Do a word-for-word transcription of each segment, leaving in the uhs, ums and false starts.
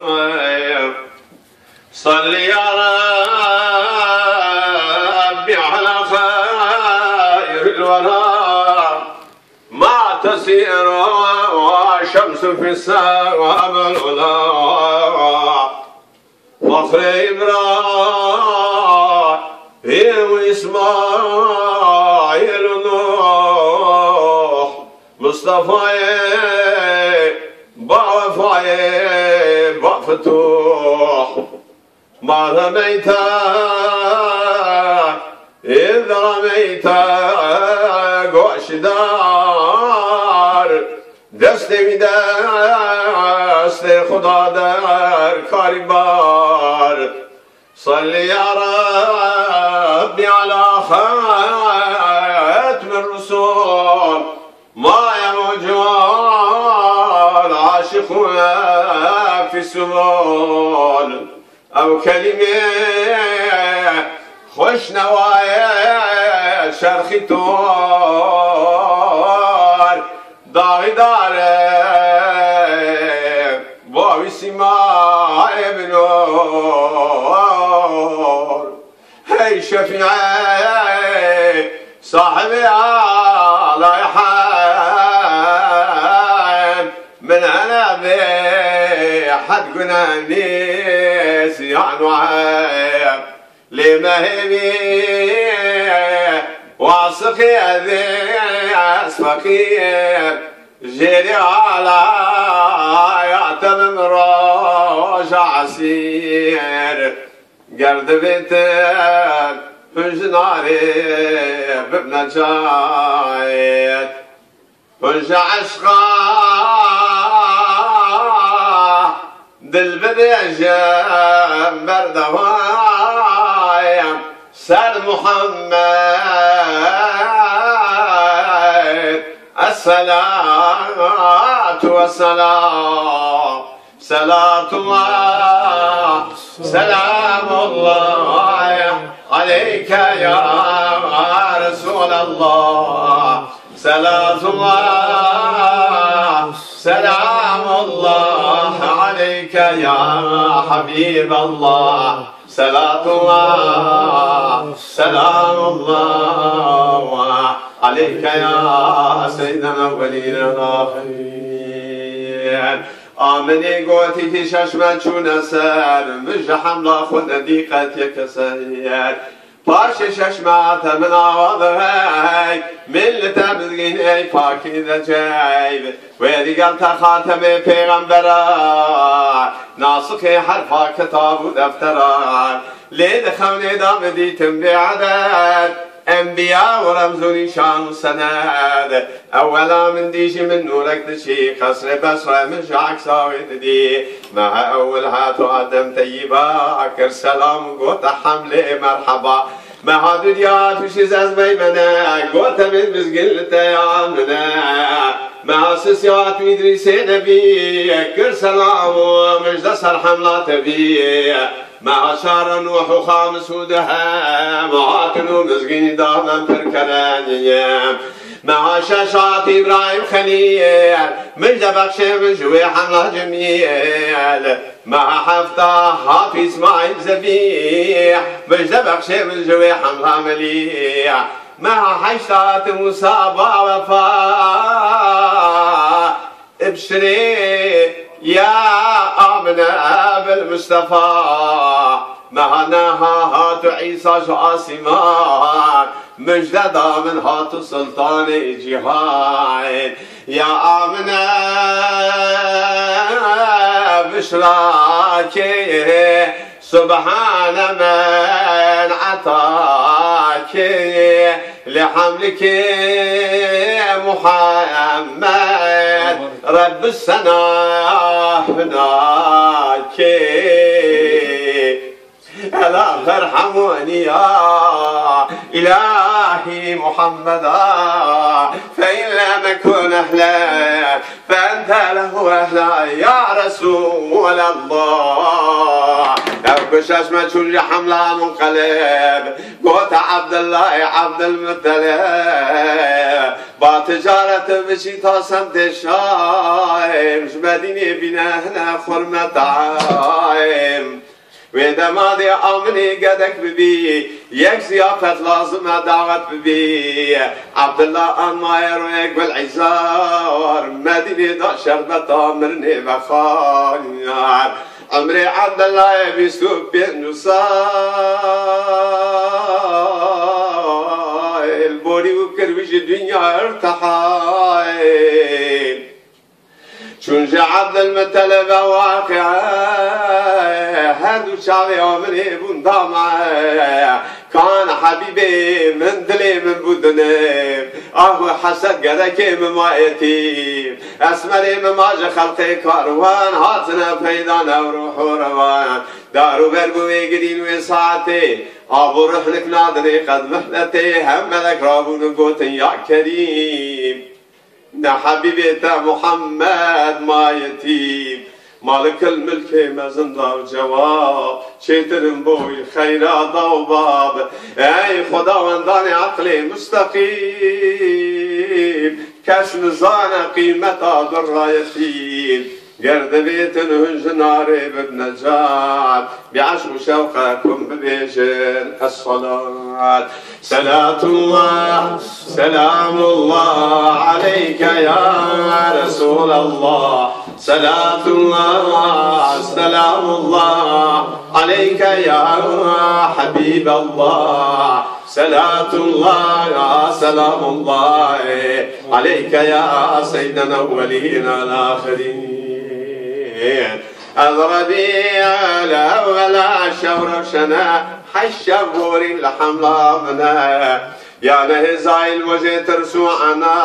صل يا ربي على خير الورى، ما تسير شمس في السماء العلى. فخر إبراهيم وإسماعيل ونوح، مصطفى با وفاية با فتوح. ما رميت إذ رميت، goş dar. Destê wî destê Xuda der karî bar. صل يا ربي على ختم الرسل، ما يموج العاشقون في السبل. Ew kelîmê xweşnewayê şerxî tor, daxîdar e, bo wî sîmayê bi nûr. Hey Şefî, sahibê alay hem, min hene bê hed gune nîsiyan we. Lê me hêvî wasixê ez ê ez feqîr, jêrê alaya te bim roja esîr. Ger divêtin hûn ji narê bibne cayet. Hûn ji eşqa dil bibêjin berdewam ser Muhammed. Esselatu vesselam. Selatullah, selamullah aleyke ya Resulallah. Selatullah, selamullah aleyke ya Habiballah. Selatullah, selamullah aleyke ya seyyidel evvelîn vel axirin. Aminê gotî ki şeş me çûne ser, min ji hemla xwe nedî qet yeke ser. Paşê şeş me te min awa de hey, min li te bizgîn ey pakî de ceyb. Wê digel te xatemê pêxembera, nasixê herfa kitab û deftera. Lê di xewnê de min dîtin bêedet, enbiya û remz û nîşan û sened. Ewela min dî jî min nûrek diçî, qesrê Besre min ji eksa wê didî. Meha ewil hat û Adem Teyyiba kir selam û gote hemlê merheba. Meha dudya tûşî zez meymene, gote min bizgin li te ya min e. Meha sisya tu Îdrîsê Nebî kir selam û mijde ser hemla te bî. Meha çar Nuh û Xamis û Dehem hatin û mizgînî damen pir kereniye. Meha şeş hat Îbrahîm Xelîl, mijde bexşê min ji wê hemla cemîl. Meha hefta hat Îsmaîl Zebîh, mijde bexşê min ji wê hemla melîh. Meha heşt hat Mûsa ba wefa, Ibşirê ya Amine bil Mustafa. Meha neha hatu Îsa ji asîman, mijde da min hatu Sultanê cîhan. Ya Amine bişra kê, Subhane men etake li hemlike Muhammed, Rebbi sena hunake. Ela ferhamuni ya ilahi Muhammeda, fe in lem ekun ehle, فأنت له أهلا يا رسول الله. Ew ku şaş me çûn ji hemla Munqelib, gote Ebdillahê Ebdilmuttelib, ba ticaret biçî ta semtê Şam, ji Medînê bîne hine xurme taim. Wê dema dê aminê gedek bibî, yek ziyafet lazim e dawet bibî. Ebdillah anmaye royek Gulîzar, Medînê da şerbeta mirinê vexwar. Emrê Ebdillayê bîst û pênc sal, borî û kir wî ji dinya irtihal. Çûn ji Ebdilmuttelib e waqî, her du çavê Aminê bûn dama. Kan Hebîbê min, dilê min bû dinim. Ah û hesed gerekê min ma yetîm. Esmerê min ma ji xelqê karwan, hatine peyda newroh û rewan. Dar û ber bû wê girîn wê saetê. Av û rihlik nadinê qed mihletê. Hem melek rabûn û gotin ya Kerîm. Ne Hebîbê te Muhammed ma yetîm. Malikil milkê mezin da û cewab, çêtir in bo wî xeyra da û bab. Ey Xudawendanê eqlê musteqîm, kes nizane qîmeta birra yetîm. Ger divêtin hûn ji narê bibne cad, bi eşq û şewqe kum bibêjin es-salat. Selatullah, selamullah aleyke ya Resulallah. Selatullah, selamullah aleyke ya Habiballah. Selatullah, selamullah aleyke ya seyyidena evvelina ahirin. Ez Rebî'el Ewwela şev rewşene, heşt şev borî li hemla min e. Ya nehê zayîl mojê tirs û ena,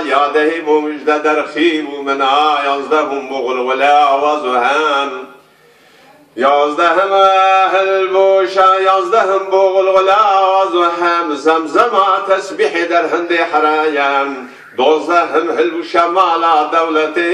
ya dehê bo mijde derxî bû min a, yazdeh hûn bo xulxule awaz û hem. Yazdehim hilbûşa, yazdehim bo xulxule awaz û hem zemzema tesbîhê derhindê herayem. Dozdehim hilbûşa mala dewletê,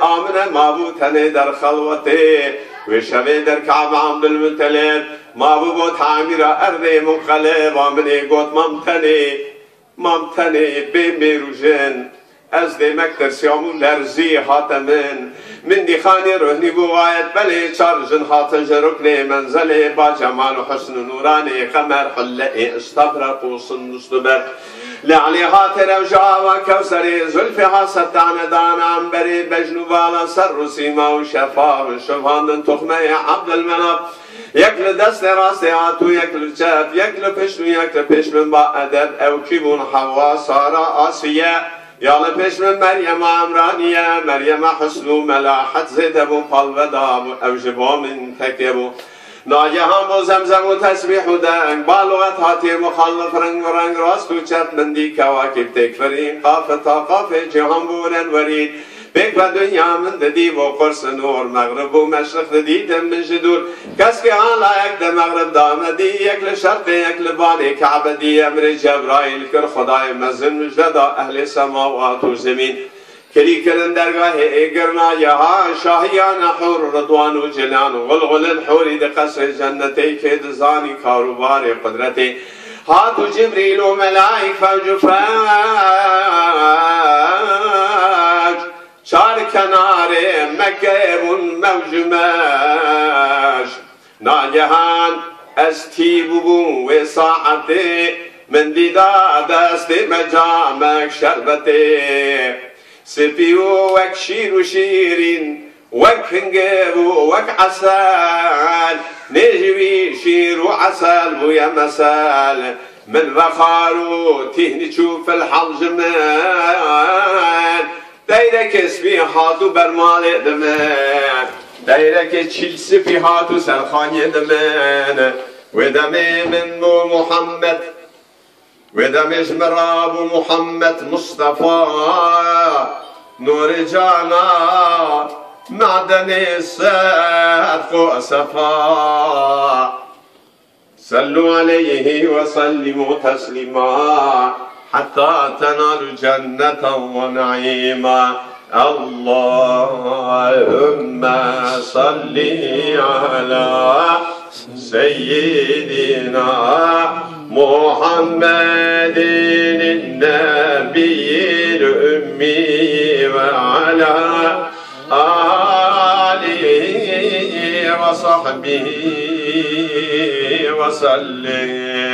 Amine mabû tenê der xelwetê. Wê şevê der Ka'b Abdulmutelib mabû bo tamîra erdê Munqelib. Aminê got, mam tenê, mam tenê bê mêr û jin. Ez dêmek tirsiyam û lerzî hate min. Min dîxanê ruhnî bû gayet belê, çar jin hatin ji ruknê menzelê, ba cemal û husn û nûranê qemer, hulle ê istabraq û sindus û ber. Lê Elî hate rewşa ava Kewserê, zulfê ha setane dana emberê, bejn û bala ser rû sîma û şefaf, şivandin tuxmeyê Abdulmenaf. Yek li destê rastê hat û yek li çep, yek li pişt û yek li pêş min ba edeb. Ew kî bûn? Hewa, Sara, Asiye. Ya li pêş min Meryema Emraniye. Meryema husn û melahet zêde bû, palve dabû. Ew ji bo min teke bû. Nagehan bû zemzem û tesbîh û deng. Ba luxet hatiye muxalif, reng û reng, rast û çep, min dî kewakib têk firîn. Qaf ta qafê cîhan bû renwerîn. Pêk ve dinya min didî bo qurs û nûr, mexrib û meşriq didîtin min ji dûr. Keskê ala yek de mexrib da me dî, yek li şerqê, yek li banê Ka'be dî. Emrê Cebraîl kir, Xwedayê mezin mijde da ehlê semawat û zemîn. Kirî kirin dergahê êgirna yeha, şahiyane hûr, ridwan û cinan û xulxulin hûrî di qesrê cennetê, kê dizanî karûbarê qudretê. Hat û Cibrîl û melaîk fewc û fewc. Çar kenarê Mekkeyê bûn mewc û mewc. Nagehan ez tî bûbûm wê saetê, min dîda destê me camek şerbetê. Spî û wek şîr û şîrîn, wek hingê bû, wek esel. Nê ji wî şîr û esel bûye mesel. Min vexar û tîhnî çû filhal ji min. Deyrekê spî hat û ber malê di min. Deyrekê çîl spî hat û ser xaniyê di min. Wê demê min bû Muhammed. Wê demê ji min re bû Muhammed Mustafa. Nûrê cana, madenê sedq û sefa. Sellû aleyhî ve sellîmû teslîmâ, hetta tenalû cenneten ve neîmâ. اللهم صل على سيدنا محمد النبي الأمي وعلى آله وصحبه وسلم.